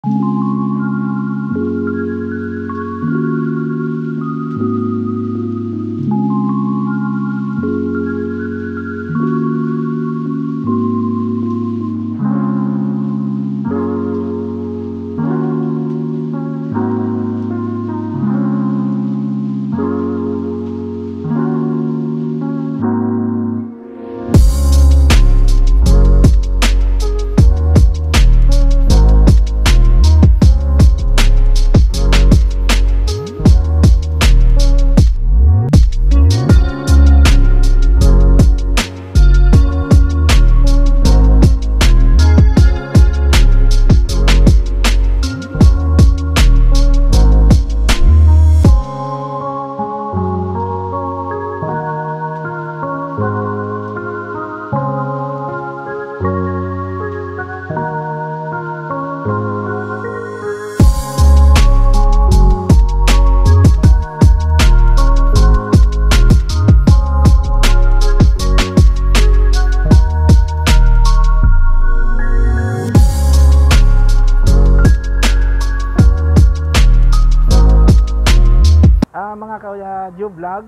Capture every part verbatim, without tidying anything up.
Ah, mga ka-, ah, Joe Vlog,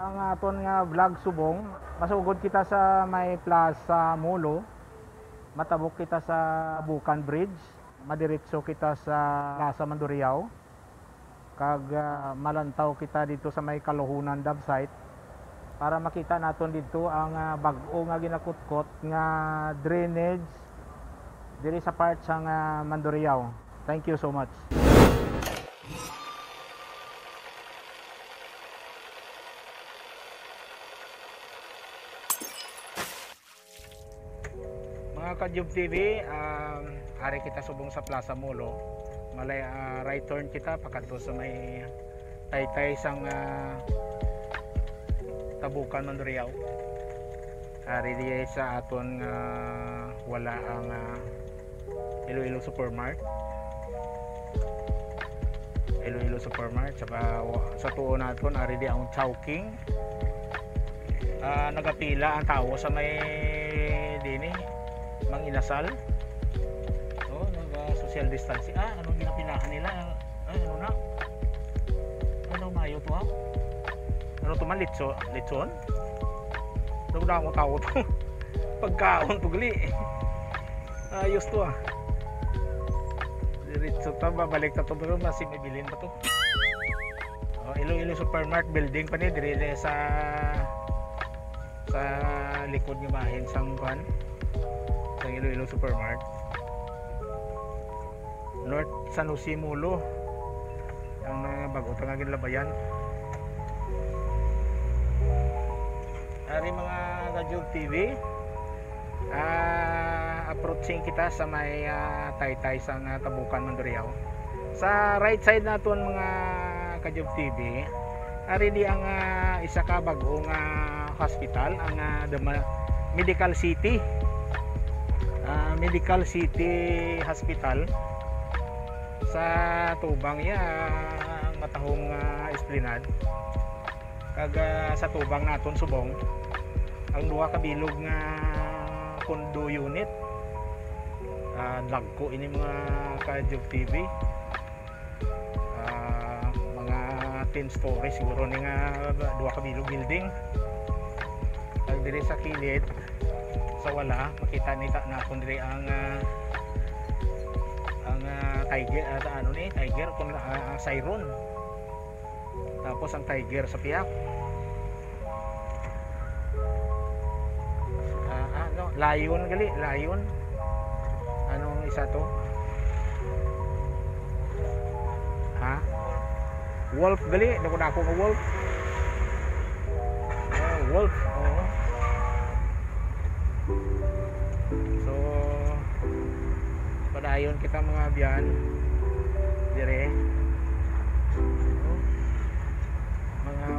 ang aton nga vlog subong, masugod kita sa may Plaza Molo, matabok kita sa Bukan Bridge, madiretso kita sa Plaza Mandurriao, kag, ah, malantaw kita dito sa may Kalohonan dam site para makita naton dito ang, ah, bag-o nga ginakutkot nga drainage diri sa part sang, ah, Mandurriao. Thank you so much. Mga ka-Job T V, um, ari kita subong sa Plaza Molo. Malay, ah, right turn kita pakadto sa may taytay sang, ah, Tabukan, Mandurriao. Ari di sa aton nga wala ang, ah, Iloilo Supermart. Iloilo Supermart, saka wa-, sa tuo naton, ari di ang Chowking. Ah, nagapila ang tawo sa may dini, Mang Inasal. Oh, naga-social distancing. Ah, anong ginapilahan nila? Ay, ano na? Ano, mayo to, ah? Ano to man, litso-, litson? Ano na ako tawo to? Pagkaon to, gali. Ayos to, ah. Diretso ta, babalik ta to, pero mas may bilin pa to. Oh, Iloilo Supermart building pa ni, diri sa, sa likod nga bahin sang kuan, sang Iloilo Supermart. North San Jose Molo ang, ah, bag-o ta nga ginlabayan. Ari, mga ka-Job T V, ah, approaching kita sa may, ah, taytay sang, ah, Tabukan, Mandurriao. Sa right side naton, mga ka-Job T V, ari di ang, ah, isa ka bag-o nga hospital, ang, ah, the Ma-, Medical City. Ah, Medical City Hospital. Sa tubang iya, ang matahong, ah, esplanade. Kag, ah, sa tubang naton subong, ang duha ka bilog nga condo unit. Ah, dagko ini, mga ka-Job T V. Ah, mga ten stories siguro ni nga duha ka bilog building. Kag diri sa kilid, sa wala, makita ni ta naton diri ang, ah, ang, ah, tiger, ah, ano ni, tiger, kung, ah, ah, siren. Tapos ang tiger sa piyak. Ah, ano? Lion gali, lion. Anong isa to? Ha? Wolf gali, dako-dako nga wolf. Ah, wolf, oo. So, padayon kita, mga abyan. Dire. Mga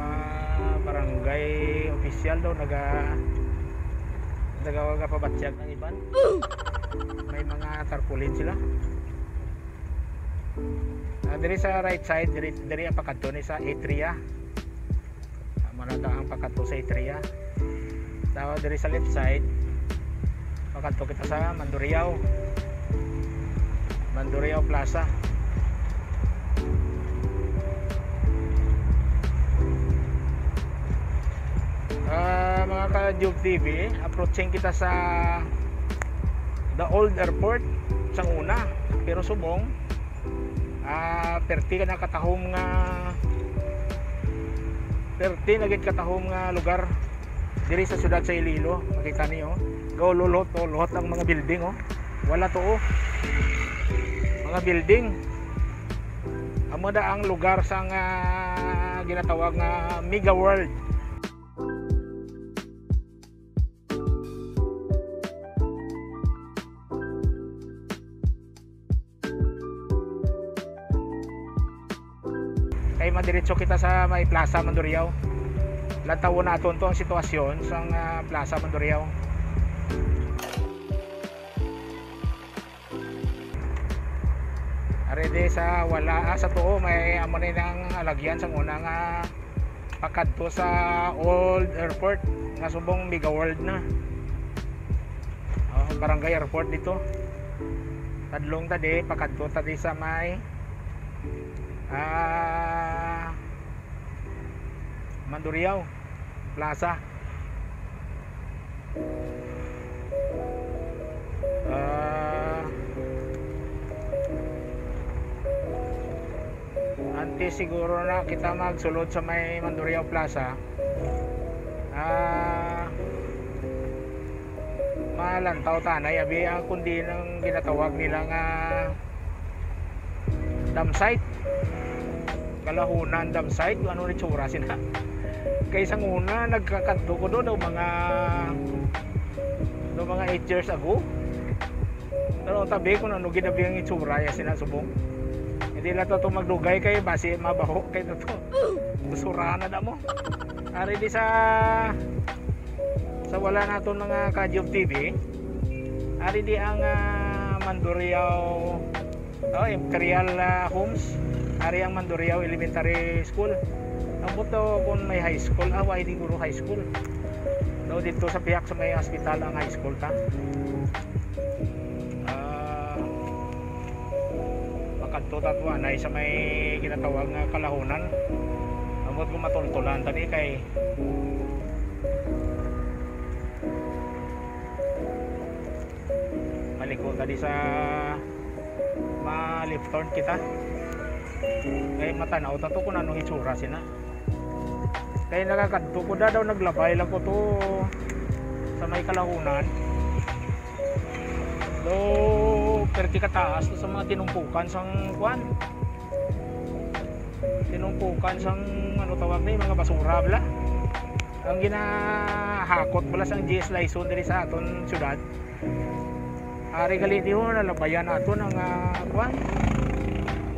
barangay official daw naga-, naga-, nagapabatyag ng iban. May mga tarpaulin sila. Ah, diri sa right side, diri, diri ang pakadto ni sa Atria. Ah, mao na ang pakadto sa Atria. Tapos diri sa left side, pakadto kita sa Mandurriao. Mandurriao Plaza. Ah, mga ka-Jube T V, approaching kita sa the old airport sang una, pero subong, ah, perti na katahom nga, perti na gid katahom nga lugar diri sa siyudad sa Iloilo. Makita niyo, gaululot-ulot ang mga building, oh. Wala to, oh. Mga building. Amo na ang lugar sang, ah, ginatawag nga Mega World. Kay madiretso kita sa may Plaza Mandurriao. Lantawon naton to ang sitwasyon sang, ah, Plaza Mandurriao. Ari di sa wala, ah, sa tuo, may amo ni nang alagyan sa una nga pakadto sa old airport nga subong Mega World na. Oh, barangay airport dito. Tadlong ta di, pakadto ta di sa may, ah, Mandurriao Plaza. Ah, antes siguro na kita magsulod sa may Mandurriao Plaza, ah, malantaw tanay abi ang kundi nang ginatawag nila nga dump site. Kalahunan dump site, kung ano ni tsura sina. Kay sang una, nagkakadto ko do, do mga, do mga eight years ago. Pero tabi kung ano ginabi ang itsura ya sina subong. Hindi lang to, to magdugay kay basi mabaho kay to, to. Basura na damo. Ari di sa, sa wala naton mga ka-Jube T V. Ari di ang, ah, Mandurriao, oh, Imperial, ah, Homes. Ari ang Mandurriao Elementary School. Ambot daw kung may high school, ah, wala, di guro high school. Daw dito sa pihak sa may hospital ang high school ta. Ah, makadto ta to, anay, sa may ginatawag nga kalahunan. Ambot kung matultulan tani kay maliko ta di sa ma-left turn kita. Kay matanaw ta to kung anong itsura sina. Kay nakakadto ko da daw, naglabay lang ko to sa may kalahunan. Do, perti kataas to sa mga tinumpukan sang kuan. Tinumpukan sang, ano tawag ni, mga basura bala. Ang ginahakot bala sang G S Laison diri sa aton syudad. Ari gali di ho, nalabayan nato ang, ah, kuan.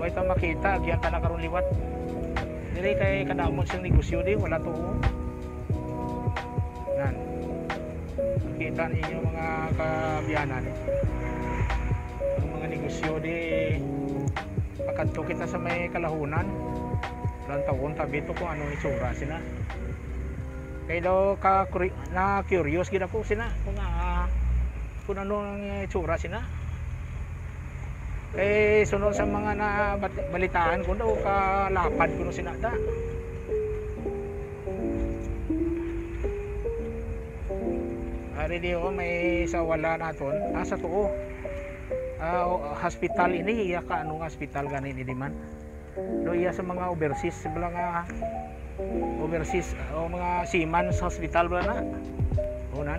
Way ta makita, agian ta na karon liwat. Diri kay kadamon siyang negosyo di, wala to, oh. Yan. Kita ninyo mga kaabyanan. Ang mga negosyo di, pakadto kita sa may kalahunan. Lantawon tabi to kung anong itsura sina. Kay daw ka na curious gid ako sina kung, ah, kung ano ang itsura sina. Kay sunod sa mga na bat-, balitaan ko daw kalapad kuno sina da. Ari di, oh, may sa wala naton. Ah, sa tuo. Ah, o, hospital ini, iya ka anong hospital gani ni di man? Do iya sa mga overseas, bala nga overseas, o mga seaman sa hospital bala na. Unan.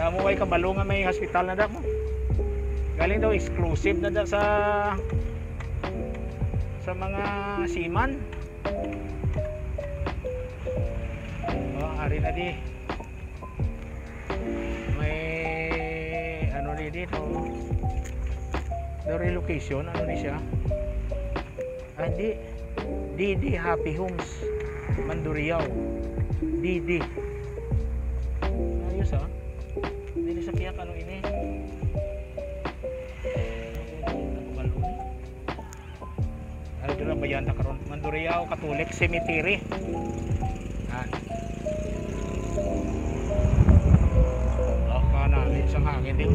Damo ay kabalo nga may hospital na damo. Galing daw exclusive na da sa sa mga seaman. Oh, ari na di. May ano ni dito. The relocation, ano ni siya? Ah, hindi. D D Happy Homes, Mandurriao. D D. Ayos, ah. Dili sa piyak, ano ini? Ano ba, ano ni? Ano, dira ba yan ta karon? Mandurriao Catholic Cemetery. Ah. Oh, kana, isang hangin din.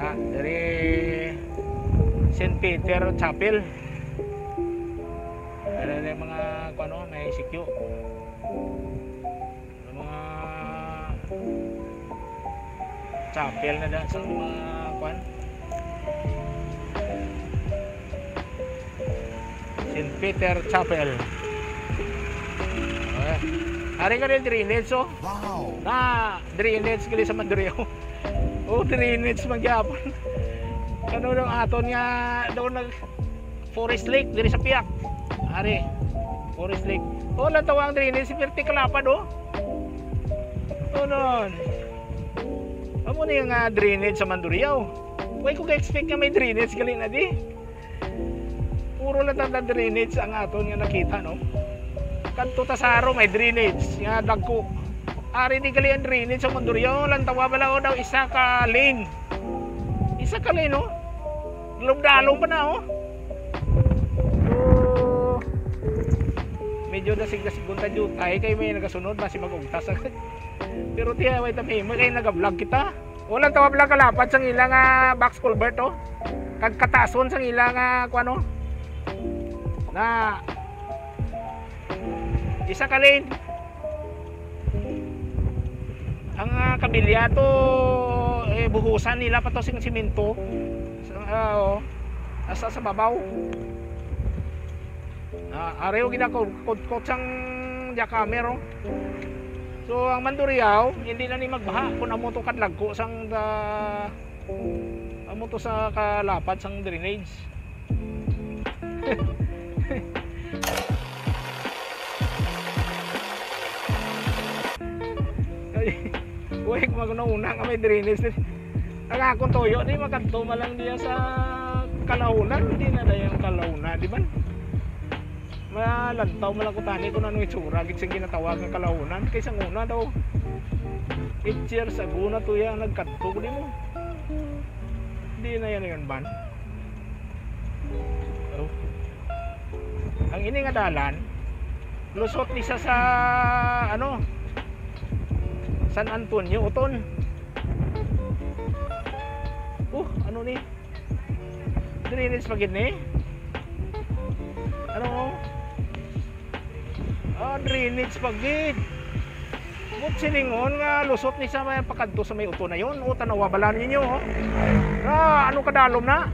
Ah, diri Saint Peter Chapel. Diri na yung mga, kuwan, no, may sikyo. Mga chapel na da sa mga, kuwan. Saint Peter Chapel. Okay. Ari ka rin drainage, oh. Wow. Na drainage gali sa Mandurriao. Oh, drainage man gyapon. Kano daw aton nga daw nag Forest Lake diri sa Piak. Ari, Forest Lake. Oh, lang tawang drainage si Pirti Kalapad, oh. Oh, non. Amo ni nga drainage sa Mandurriao. Way ko ka-expect nga may drainage gali na di. Puro lang tanda drainage ang aton nga nakita, no? Kadto ta sa Aro, may drainage nga dagko. Ari di gali ang drainage sa Mandurriao, lantawa bala, oh, daw isa ka lane. Isa ka lane, no? Dalom-dalom pa na, oh. So, medyo dasig-dasig ta jutay kay may nagasunod, basi mag-ugtas agad. Pero tiya, wait a minute, may kayo nag-vlog kita. Wala tawag lang kalapad sang ila nga box culvert, oh. Kag katason sang ila nga, kuwan, oh. Na isa ka lane. Ang, ah, kabilya to, eh, buhusan nila pa to sing simento. Sa, ah, oh. Asa sa babaw. Ah, areho gina ko kot sang jackhammer, oh. So, ang Mandurriao, hindi na ni magbaha kung amo to kadlagko sang da, amo to sa kalapad sang drainage. Ay, uy, kung ako nauna nga may drainage. Ang akong tuyo, di makadto man lang diya sa Kalahunan, di na dayon Kalahunan, di ba? Malantaw man lang ko tani kung ano itsura gid sing ginatawag nga Kalahunan. Kay sang una daw, eight years ago na to ya nagkadto ko di mo. Di na yan yun, ban. Oh. Ang ini nga dalan, lusot ni sa, sa, ano, San Antonio, Uton. Oh, ano ni? Drainage pa gid ni? Ano? Ah, drainage pa gid. Mut silingon nga lusot ni sa may pakadto sa may uto na yon. O, tanawa bala ninyo, oh. Ah, ano kadalom na?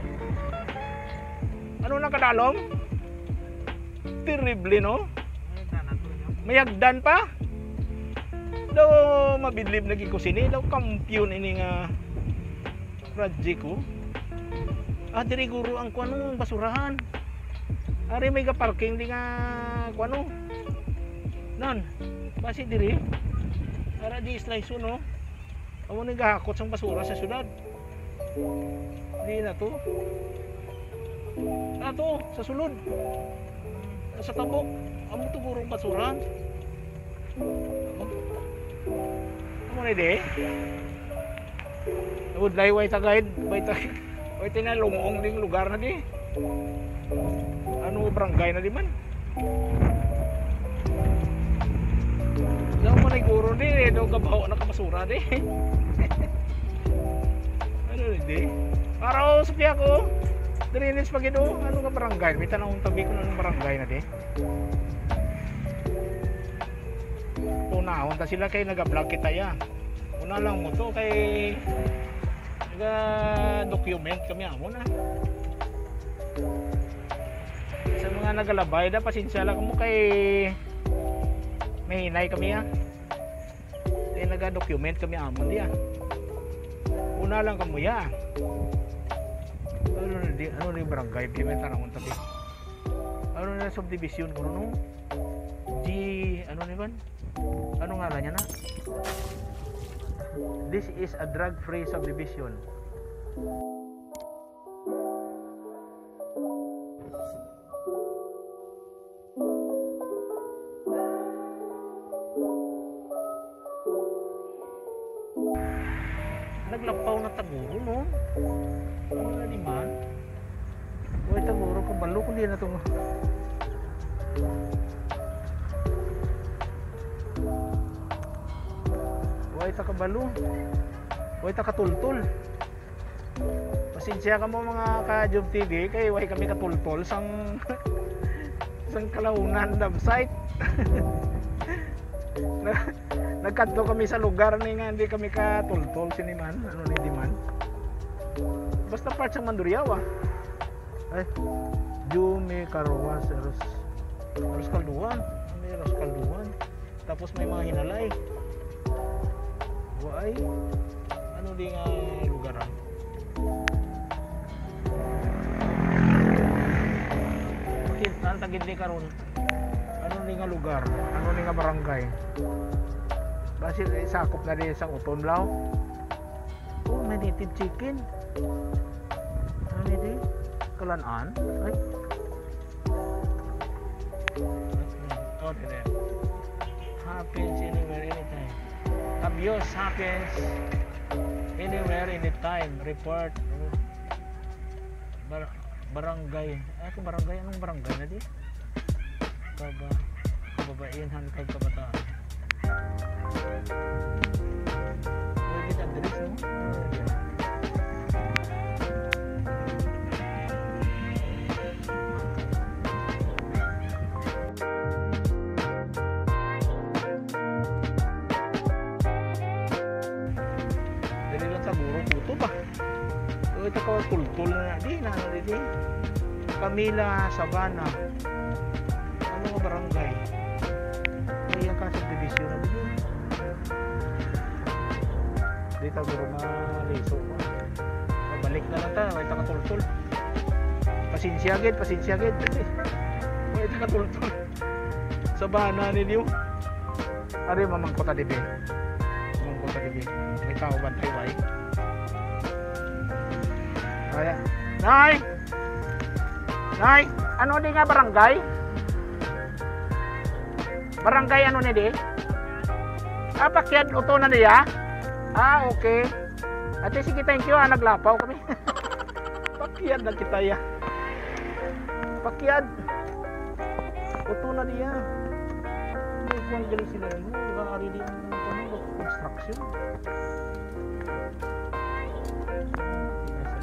Ano na kadalom? Terrible, no? May hagdan pa? Daw mabilib lagi ko sini. Daw kampiyon ini nga project ko. Ah, diri guro ang kuan, ang basurahan. Ari may ga-parking di nga kuan, oh. Nan, basi diri. Ara di slice, no? Amo ni gahakot sang basura sa syudad. Di na to. Ato, sa sulod. Sa tabok. Amo to guro ang basurahan. Amo na di. Would lay way ta guide, way ta, way ta na lungong ding lugar na di. Ano barangay na di man? Daw mo naguro di, eh, daw kabaho na kabasura di. Ano di? Para o sa piya ko, drainage pa gid, oh. Ano nga barangay? May tanong tabi kung anong barangay na di. Tunahon ta sila kay naga-vlog kita ya. Una lang mo to kay naga-document kami amo na. Sa mga nagalabay da, pasensya lang mo kay mahinay kami ya. Kay naga-document kami amo diya. Una lang kamo ya. Ano na di, ano na yung barangay? Di may tanong tabi. Ano na subdivision ko no? G, ano ni ban? Ano ngalan niya na? This is a drug-free subdivision. Naglapaw na taguro, no? Ano na di man? Way taguro kabalo kung di na to. Way ta kabalo. Way ta katultol. Siya kamo, mga ka-Job T V, kay way kami katultol sang sang Kalahunan dam site. Na- nagkadto kami sa lugar ni nga hindi kami katultol sini man, ano ni di man. Basta part sang Mandurriao, ah. Ay, Jumi, Karuwas, Ros Ros Kalduan. May Ros Kalduan. Tapos may mga Hinalay. Waay. Ano di nga lugar, ah? Okay, ang tagid ni karon. Ano ni nga lugar? Ano ni nga barangay? Basi, eh, sakop na din sa Uton, Lao. Oh, may native chicken. Ano ni di? Kalan-an? Ay. Oh, dire. Happens anywhere, anytime. Abuse happens anywhere, anytime. Report. Oh. Bar- barangay. Ay, kung barangay, anong barangay na di? Kaba- Kababainhan kag kabataan. Pwede ka diri, no? Dali lang sa guro, kuto ba? Uy, ito ka, tultol na di na, ano di. Camila, Sabana. Ang mga barangay. Ay, ang kasang division na dito. Di ta guro maliso. Balik na lang ta, way ta katultol. Pasensya gid, pasensya gid. Way ta katultol. Sabana ninyo. Ari, mamangkot ta dibi. Mamangkot ta dibi. May tao bantay, way? Kaya, Nay! Nay, ano di nga barangay? Barangay ano ni di? Ah, Pakyad Uto na niya? Ah, okay. Ate, sige, thank you, ah, naglapaw kami. Pakyad na kita, ya. Pakyad. Uto na niya. May kuwan gali sila, di mo? Di ba, ari di ang, ano, construction?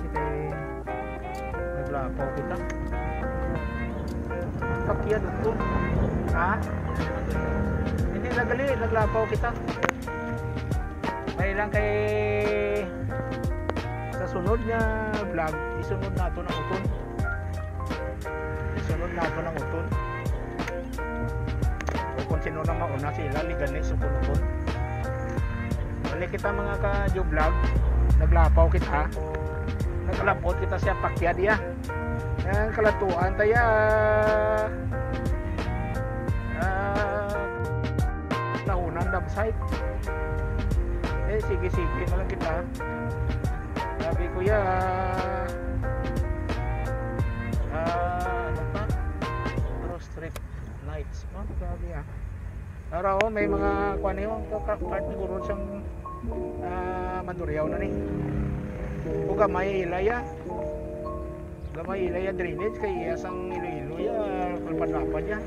Sige, naglapaw kita. Pakyad Uto. Ha? Hindi, nagali, naglapaw kita. May lang kay sa sunod nga vlog, isunod nato ng Uton. Isunod nato ng Uton. O kung sino na mauna, sila liganis o kunuton. Balik kita, mga ka-Job Vlog. Naglapaw kita. Naglapot kita sa Pakyad, ya. Ang kalatuan tayo, ah, ah, nahunan dam site. Eh, sige-sige na lang kita. Sabi ko, ya, ah, ano pa? Cross Street Nights. Oh, grabe, ah. Ara, oh, may mga kuan, oh, ka-, ka-, part siguro sang, ah, Mandurriao na ni. O gamay ilaya. Gamay ilaya drainage kay iya sang Iloilo ya, kalpad-lapad ya.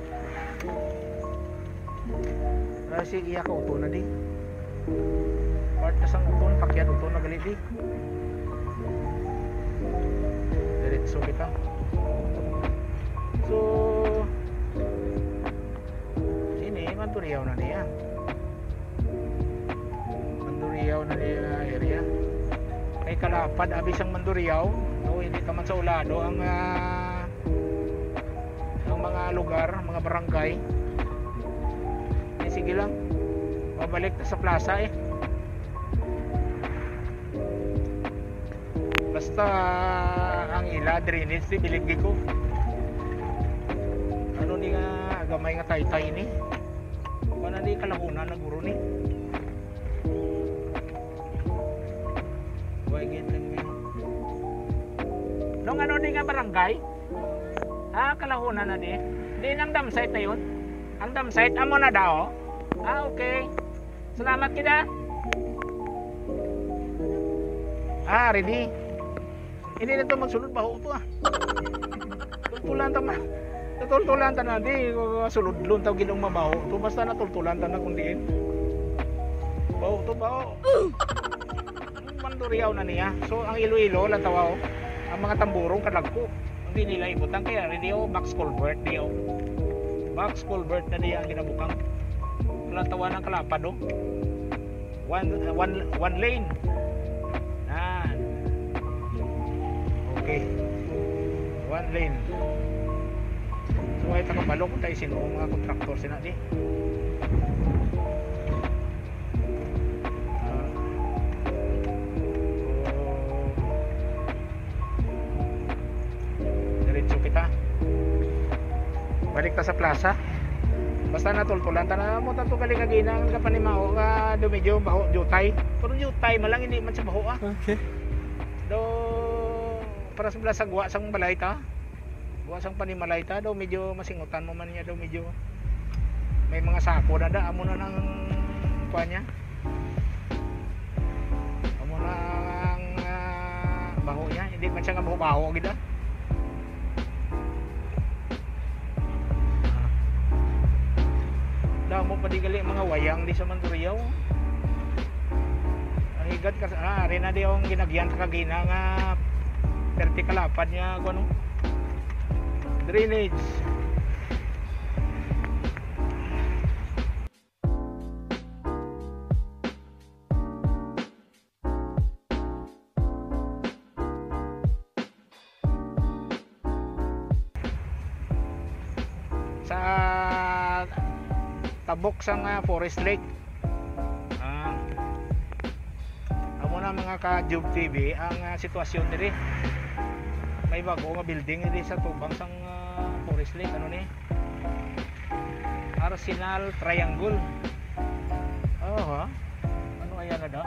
Kasi iya ka Uto na di. Part na sang Uton, Pakyad Uton na gali di. Diretso kita. So, sini, Mandurriao na niya. Mandurriao na niya area. Kay kalapad, abi sang Mandurriao. No, hindi ka man sa ulado ang, ah, ang mga lugar, mga barangay. Eh, sige lang. Pabalik ta sa plaza, eh. Basta ang ila drainage, di bilinggi ko. Ano ni nga gamay nga taytay ni? Wala ni kalahunan na guro ni. Way gid lang ni. Nung ano ni nga barangay? Ah, kalahunan na di. Di nang dam site na yun. Ang dam site, amo na daw. Ah, okay. Salamat kita. Ah, ready. Hindi na to magsulod, baho to, ah. Tultulan ta man. Tultulan ta na, di, suludlon ta ginong mabaho. To, basta natultulan ta na kung diin. Baho to, baho. Mandurriao na niya. So, ang Iloilo, lang tawa, oh. Ang mga tamburong kadagko. Hindi nila ibutang kaya rin, oh, box culvert, di, oh. Box culvert na diya ang ginabukang. Wala tawa ng kalapad, oh. One, one, one lane. Yan. Okay. One lane. So, ay takabalo kung tayo sino ang mga contractor sina di. Ah. So, diretso kita. Balik ta sa plaza. Basta natultulan ta na mo tanto gali kagina ang kapanimaho nga do medyo baho jutay. Pero jutay man lang, hindi man sa baho, ah. Okay. Do para sa bala sa guwa sang balay ta. Guwa sang panimalay ta do medyo masingutan mo man niya do medyo may mga sako na da amo na nang kuan niya. Amo na ang, ah, baho niya. Hindi man siya nga baho-baho gid, ah. Damo pa di gali mga wayang di sa Mandurriao. Ang higad ka sa, ah, ari na di ang ginagyan sa kagina nga thirty kalapad niya, ano, drainage. Sa tabok sang, ah, Forest Lake. Ah, amo na, mga ka-Jube T V, ang, ah, sitwasyon diri. May bago nga building diri sa tubang sang, ah, Forest Lake. Ano ni? Arsenal Triangle. Oh, ha? Ano kaya na da?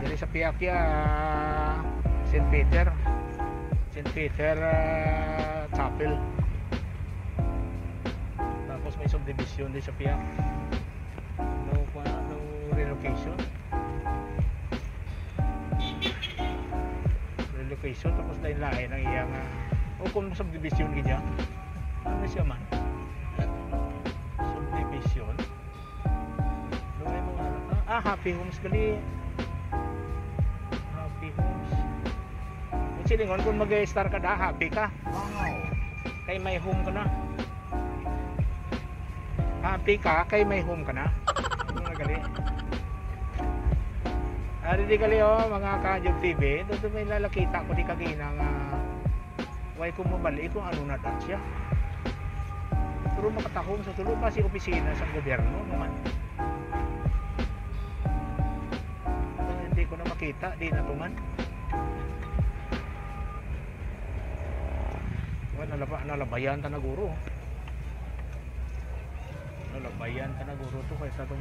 Diri sa Piakia, ah, Saint Peter. Saint Peter, ah, Chapel. Tapos may subdivision din sa Piak. No, kuha, no relocation. Relocation, tapos lain-lain ang iya nga, o kung subdivision gid siya. Ano siya man? Subdivision. Ano yung mga ano? Ah, Happy Homes gali. Happy Homes. Ang silingon, kung mag-star ka da, happy ka. Wow. Kay may home ka na. Happy ka, kay may home ka na. Ano na gali? Ari di gali, oh, mga ka-Jube T V. Doon may lalakita ko di kagina nga way ko mabali kung ano na ta siya. Pero makatahom sa tulo kasi opisina sa gobyerno naman. Pero hindi ko na makita, di na tuman. Wala, nalaba-, nalabayan ta na guro. Nalabayan ta na guro to kay sa tong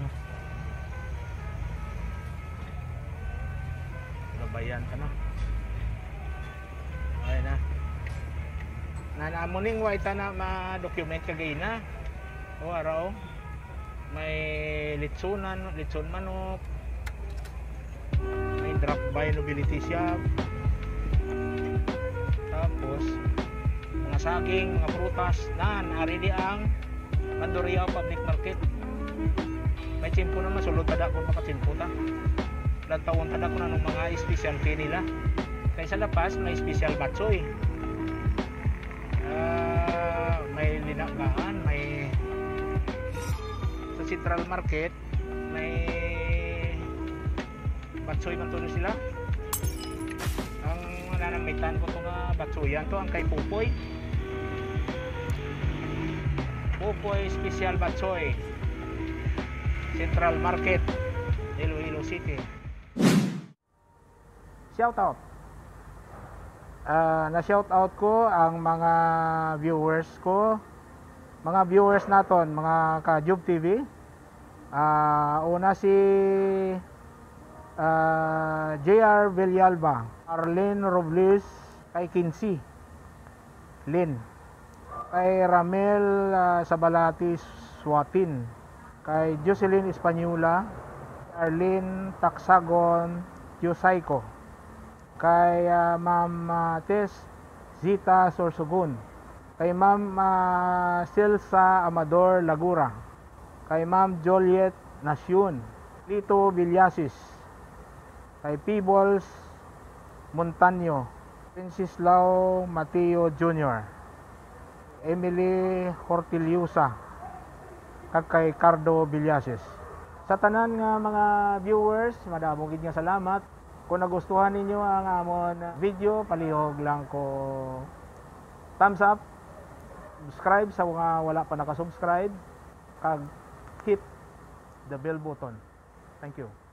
nalabayan ta na. Ay na. Na, na amo ning wa ita na ma-document kagina. O, ara, o. May litsunan, litson manok. May drop by nobility shop. Tapos, mga saging, mga prutas. Nan, ari di ang Mandurriao Public Market. May tiyempo na masulod pa da kung makatiyempo ta. Lantawon ta da kung anong mga specialty nila. Kay sa La Paz, may special batsoy. Ah, may linagaan, may sa Central Market, may batsoy man tulo sila. Ang nanamitan ko to nga batsoyan to, ang kay Pupoy. Pupoy Special Batsoy. Central Market, Iloilo City. Shout out. Ah, na-shout out ko ang mga viewers ko, mga viewers naton, mga ka-Jube T V. Ah, una si, ah, J R Villalba, Arlene Robles, kay Quincy Lin, kay Ramel, ah, Sabalati Suatin, kay Jocelyn Española, Arlene Taxagon Yosaico, kay, ah, Ma'am, ah, Tess Zita Sorsogon, kay Ma'am, ah, Celsa Amador Lagura, kay Ma'am Juliet Nacion, Lito Villasis, kay Peebles Montaño, Wenceslao Mateo Junior, Emily Hortiliosa, kag kay Cardo Villasis. Sa tanan nga mga viewers, madamo gid nga salamat. Kung nagustuhan ninyo ang amon video, palihog lang ko thumbs up, subscribe sa mga wala pa nakasubscribe, kag hit the bell button. Thank you.